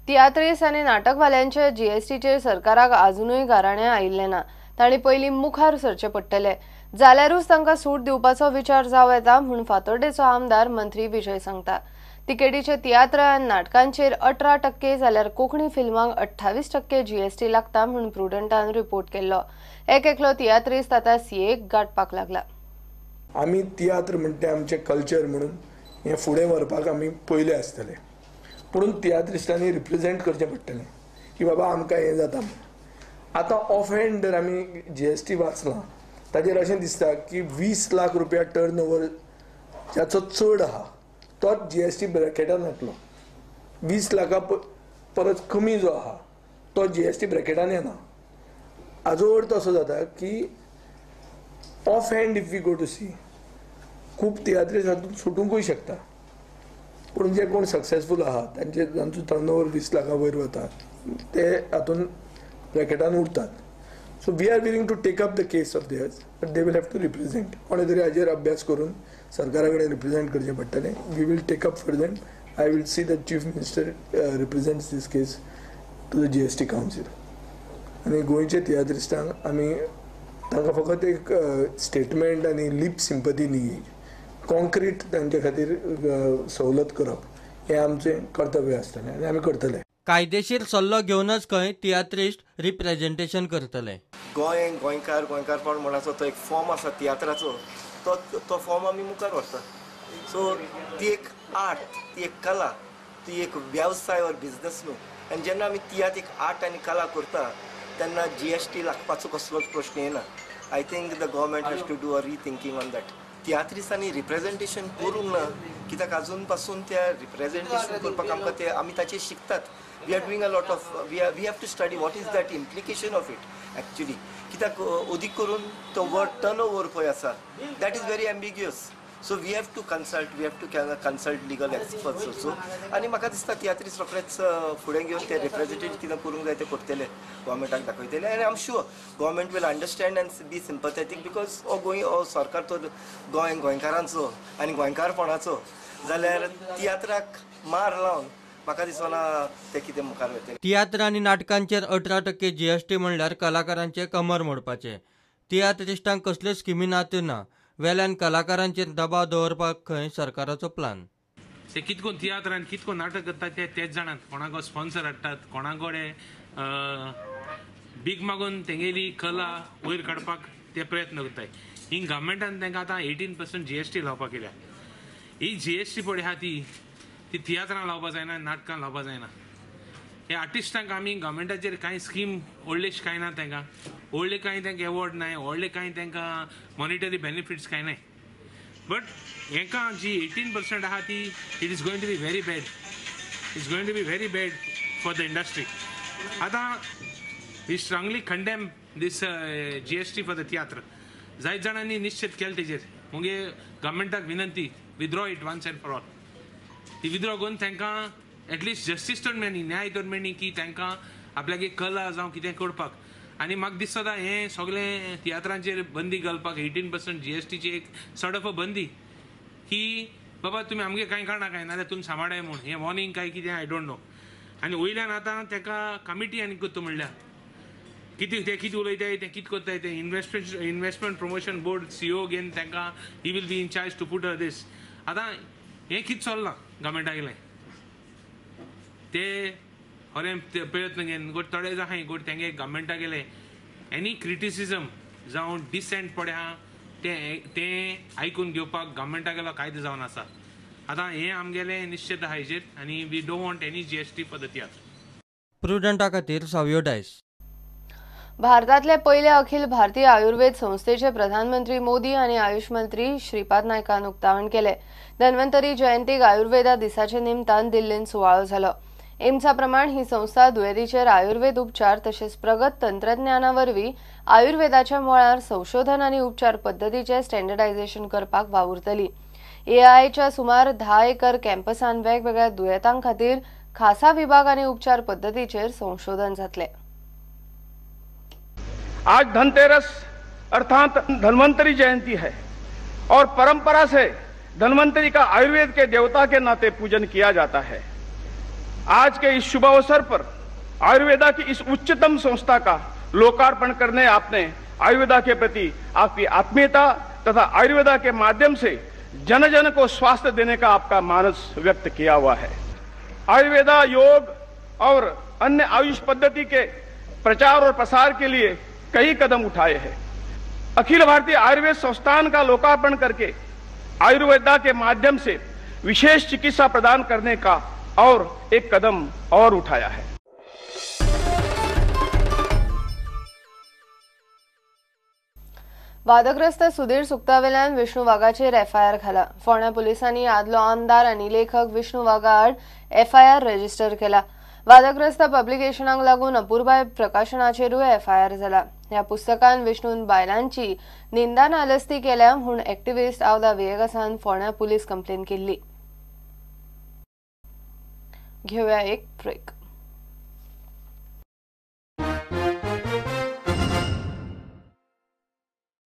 तियात्रीस आनी नाटकवाल्यांचे जीएसटीचेर सरकाराक आजुनूय गाराणें आयिल्लें ना. तांणी पयलीं मुखार सरचें पडटलें, जाल्यारूच तांकां सूट दिवपाचो विचार जावं येता म्हूण फातोर्डेचो आमदार मंत्री विजय सांगता. तिकेटीचे तियात्र आनी नाटकांचेर 18% जाल्यार कोंकणी फिल्मांक 28% जीएसटी लागता म्हूण प्रुडंटान रिपोर्ट केल्लो. एक एकलो तियात्रीस्त आतां सीएक गांठपाक लागला. आमी तियात्र म्हणटा आमचें कल्चर म्हणून हें फुडें व्हरपाक आमी पयले आसतले, पूण तियात्रिस्टांनी रिप्रेजेंट करचें पडटलें की बाबा आमकां हें जाता. आतां ऑफ हँड जर आमी जीएसटी वाचलां ताजेर अशें दिसता की 20 लाख रुपया टर्न ओवर जाचो चड आहा तोच जीएसटी ब्रॅकेटान येतलो. 20 लाखा परस कमी जो आहा तो जीएसटी ब्रॅकेटान येना. हाजो अर्थ असो जाता की off hand if we go to see खूब तियात्रीस हातूंत सुटुंकूय शकता, पूण जे कोण सक्सेसफूल आहा तांचे तांचो टर्न ओवर 20 लाखां वयर वता ते हातूंत ब्रॅकेटान उरतात. So we are willing to take up the case of theirs, but they will have to represent. कोणे तरी हाजेर अभ्यास करून सरकारा कडेन रिप्रेजेंट करचें पडटलें. We will take up for them. I will see the chief minister represents this case to the GST council. आनी गोंयचे तियात्रिस्टांक आमी तांकां फकत एक स्टेटमेंट आनी लिप सिंपती न्ही, कॉन्क्रीट तांचे खातीर सवलत करप हें आमचें कर्तव्य आसतलें आनी आमी करतले. कायदेशीर सल्लो घेवनच खंय तियात्रिस्ट रिप्रेजेंटेशन करतले. गोंय गोंयकार गोंयकारपण म्हणपाचो तो एक फॉर्म आसा तियात्राचो, तो तो फॉर्म आमी मुखार व्हरता. सो ती एक आर्ट, ती एक कला, ती एक वेवसाय ऑर बिजनस न्हू. आनी जेन्ना आमी तियात्र एक आर्ट आनी कला करता तेन्ना जीएसटी लागपाचो कसलोच प्रश्न येना. I think the government has to do a rethinking on that. तियात्रिस्तांनी representation करूंक ना कित्याक आजून पासून त्या रिप्रेजेंटेशन करपाक आमकां ते आमी ताचेर शिकतात. We are doing a lot of we have to study what is that implication of it actually. कित्याक अदीक करून तो वर्ड टर्न ओवर पळय आसा that is very ambiguous. So we have to consult, we have to consult legal experts also. आनी म्हाका दिसता तियात्रीस रोखडेच फुडें घेवन ते रिप्रेजेंटेशन कितें करूंक जाय तें करतले, गव्हर्मेंटाक दाखयतले. आनी I am sure government will understand and be sympathetic because हो गोंय हो सरकार तो गोंय गोंयकारांचो आनी गोंयकारपणाचो जाल्यार तियात्राक मार लावन म्हाका दिसना ते कितें मुखार वयतले. तियात्र आनी नाटकांचेर 18% जीएसटी म्हणल्यार कलाकारांचे कमर मोडपाचें. तियात्रिस्टांक कसल्यो स्किमी ना त्यो ना, वेल्यान कलाकारांचेर दबाव दवरपाक खंय सरकाराचो प्लान. ते कितको तियात्र आनी कितको नाटक करतात ते तेच जाणात. कोणाक स्पॉन्सर हाडटात, कोणा कडेन भीक मागून तेंगेली कला वयर काडपाक ते प्रयत्न करतात. ही गव्हर्मेंटान तांकां आतां 18% जीएसटी लावपाक केल्या. ही जीएसटी पळय आहा ती ती तियात्रां लावपा जायना, नाटकां लावपा जायना. ह्या आर्टिस्टांक आमी गव्हर्मेंटाचेर कांय स्कीम व्हडलेश कांय ना, तांकां व्हडले कांय तांकां एवॉर्ड नाय, व्हडले कांय तांकां मॉनिटरी बेनिफिट्स कांय नाय. बट हेंकां जी 18% आहा ती it is going to be very bad, it's going to be very bad for the industry. आतां we strongly condemn this GST for the tiatr. जायत जाणांनी निश्चित केलें तेजेर. मुगे गव्हर्मेंटाक विनंती, withdraw it once and for all. ती विथड्रॉ करून तांकां एटलिस्ट जस्टीस तर मेळ्ळी, न्याय तर मेळ्ळी की तांकां आपल्यागे कला जावं कितें करपाक. आनी म्हाका दिसता हें सगळें तियात्रांचेर बंदी घालपाक 18% जीएसटीची एक सॉर्ट ऑफ अ बंदी की बाबा तुमी आमगे कांय काडना काय नाजाल्यार तुमी सांबाळाय म्हूण हें वॉर्निंग काय कितें I don't know. आनी वयल्यान आतां ताका कमिटी आनी करता म्हणल्यार कितें ते कितें उलयताय, ते कितें करताय ते इन्वेस्टमेंट प्रमोशन बोर्ड सीओ घेवन तांकां he will be in charge to put a these. आतां हें कितें चल्लां गव्हर्मेंटागेलें ते खरें प्रयत्न घेवन गोड थोडे जाय गोड तेंगे गव्हर्मेंटागेले एनी क्रिटिसिजम जावं डिसेंट पळय आहा तें आयकून घेवपाक गव्हर्मेंटागेलो कायदो जावन आसा. आतां हें आमगेलें निश्चित आहा हेजेर आनी we don't want any GST for the tiatr. प्रुडंटा खातीर सावियो डायस. भारतातले पयले अखिल भारतीय आयुर्वेद संस्थेचे प्रधानमंत्री मोदी आनी आयुष मंत्री श्रीपाद नायकान उक्तावण केले. धन्वंतरी जयंतीक आयुर्वेदा दिसाचे निमतान दिल्लीन सुवाळो जालो. एम्सा प्रमाण ही संस्था दुयेंतीचेर आयुर्वेद उपचार तशेंच प्रगत तंत्रज्ञाना वरवीं आयुर्वेदाच्या मळार संशोधन आनी उपचार पद्दतीचें स्टँडर्डायझेशन करपाक वावुरतली. एआयच्या सुमार 10 एकर कॅम्पसान वेगवेगळ्या दुयेंतां खातीर खासा विभाग आनी उपचार पद्दतीचेर संशोधन जातलें. आज धनतेरस अर्थात धन्वंतरी जयंती है और परंपरा से धन्वंतरी का आयुर्वेद के देवता के नाते पूजन किया जाता है। आज के इस शुभ अवसर पर आयुर्वेदा की इस उच्चतम संस्था का लोकार्पण करने आपने आयुर्वेदा के प्रति आपकी आत्मीयता तथा आयुर्वेदा के माध्यम से जन जन को स्वास्थ्य देने का आपका मानस व्यक्त किया हुआ है। आयुर्वेदा, योग और अन्य आयुष पद्धति के प्रचार और प्रसार के लिए कई कदम उठाए हैं। अखिल भारतीय आयुर्वेद संस्थान का लोकार्पण करके आयुर्वेदा के माध्यम से विशेष चिकित्सा प्रदान करने का और एक कदम और उठाया है। वादग्रस्त सुधीर सुक्तावेल्यान विष्णू वाघाचेर एफआयआर घाला। फोंड्या पुलिसांनी आदलो आमदार आनी लेखक विष्णू वाघा आड एफआयआर रजिस्टर केला। वादग्रस्त पब्लिकेशनाक लागून अपुरबाय प्रकाशनाचेरूय एफआयआर जाला। ह्या पुस्तकान विष्णून बायलांची निंदा नालस्ती केल्या म्हूण एक्टिविस्ट आवदा विएगासान फोंड्या पुलीस कंप्लेन केल्ली। घेवया एक ब्रेक।